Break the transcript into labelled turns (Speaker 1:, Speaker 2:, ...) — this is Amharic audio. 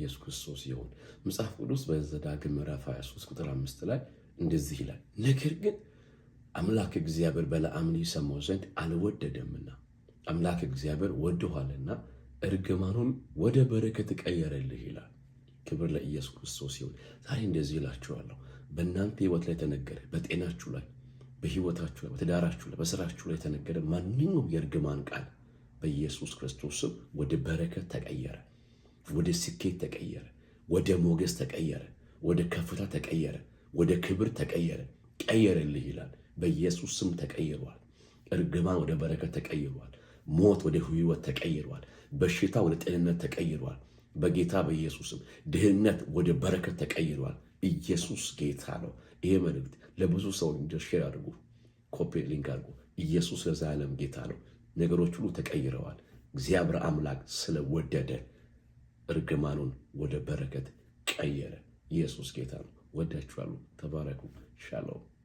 Speaker 1: ለኢየሱስ ክርስቶስ ይሁን። መጽሐፍ ቅዱስ በዘዳግም ምዕራፍ 23 ቁጥር 5 ላይ እንደዚህ ይላል፣ ነገር ግን አምላክ እግዚአብሔር በለዓምን ይሰማው ዘንድ አልወደደምና አምላክ እግዚአብሔር ወዶሃልና እርግማኑን ወደ በረከት ቀየረልህ ይላል። ክብር ለኢየሱስ ክርስቶስ ይሁን። ዛሬ እንደዚህ እላችኋለሁ፣ በእናንተ ህይወት ላይ የተነገረ፣ በጤናችሁ ላይ፣ በህይወታችሁ ላይ፣ በትዳራችሁ ላይ፣ በስራችሁ ላይ የተነገረ ማንኛውም የእርግማን ቃል በኢየሱስ ክርስቶስ ስም ወደ በረከት ተቀየረ፣ ወደ ስኬት ተቀየረ፣ ወደ ሞገስ ተቀየረ፣ ወደ ከፍታ ተቀየረ፣ ወደ ክብር ተቀየረ። ቀየረልህ ይላል። በኢየሱስ ስም ተቀይሯል። እርግማን ወደ በረከት ተቀይሯል። ሞት ወደ ህይወት ተቀይሯል። በሽታ ወደ ጤንነት ተቀይሯል። በጌታ በኢየሱስም ድህነት ወደ በረከት ተቀይሯል። ኢየሱስ ጌታ ነው። ይሄ መልእክት ለብዙ ሰው share አድርጉ፣ copy link አድርጉ። ኢየሱስ ለዘላለም ጌታ ነው። ነገሮች ሁሉ ተቀይረዋል። እግዚአብሔር አምላክ ስለወደደ እርግማኑን ወደ በረከት ቀየረ። ኢየሱስ ጌታ ነው። ወዳችኋለሁ። ተባረኩ። ሻሎም።